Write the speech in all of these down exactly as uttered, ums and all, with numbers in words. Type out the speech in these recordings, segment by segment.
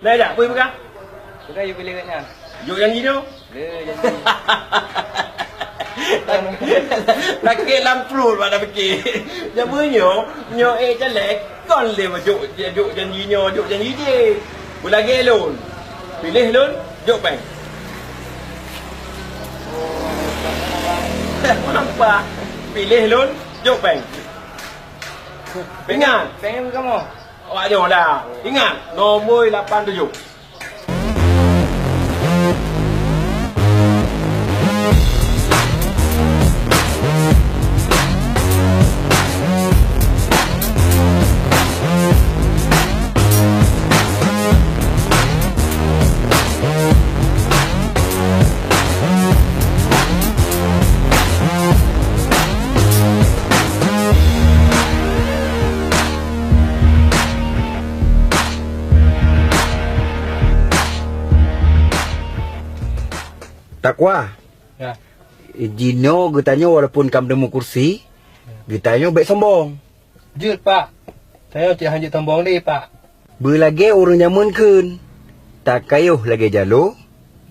Nah, jak, peue peugah? Peugah yue piléh gobnyan. Jok janji tu? Le, janji. Lakèe lam pruet bak tapike. Jameun nyoe, nyoe ék caleg, kon lé jok, jok janji nyoe, jok janji jih. Beulagèe lôn. Piléh lôn, jok péng. Nampak. Piléh lôn, jok péng. Ingat. Péng kamoe. Awak nyoe lah. Ingat, nomor lapan tujuh. Takwa. Ya. Jinoe geutanyoe walaupun ka meuteumu kursi, geutanyoe bèk sombong. Jeuet, Pak. Tanyoe cit hana jeuet sombong lé, Pak. Beulagèe ureueng jameun kheun, takayôh lagèe jalo,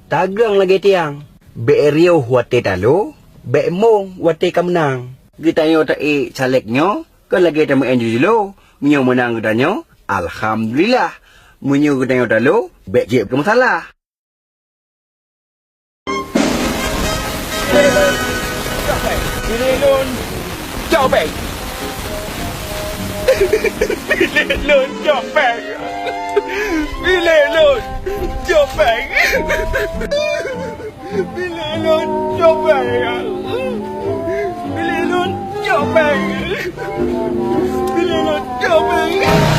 tagang lagèe tiang. Bèk riôh watèe talo, bèk mong watèe ka meunang. Geutanyoe taék caleg nyoe kon lagèe tameu'en jilo-jilo. Meunyoe meunang geutanyoe, alhamdulillah. Meunyoe geutanyoe talo, bèk jeuet keu masalah. Piléh lôn, cok péng. Piléh lôn, cok péng. Piléh lôn, cok péng. Piléh lôn, cok péng. Piléh lôn, cok péng. Piléh lôn, cok péng.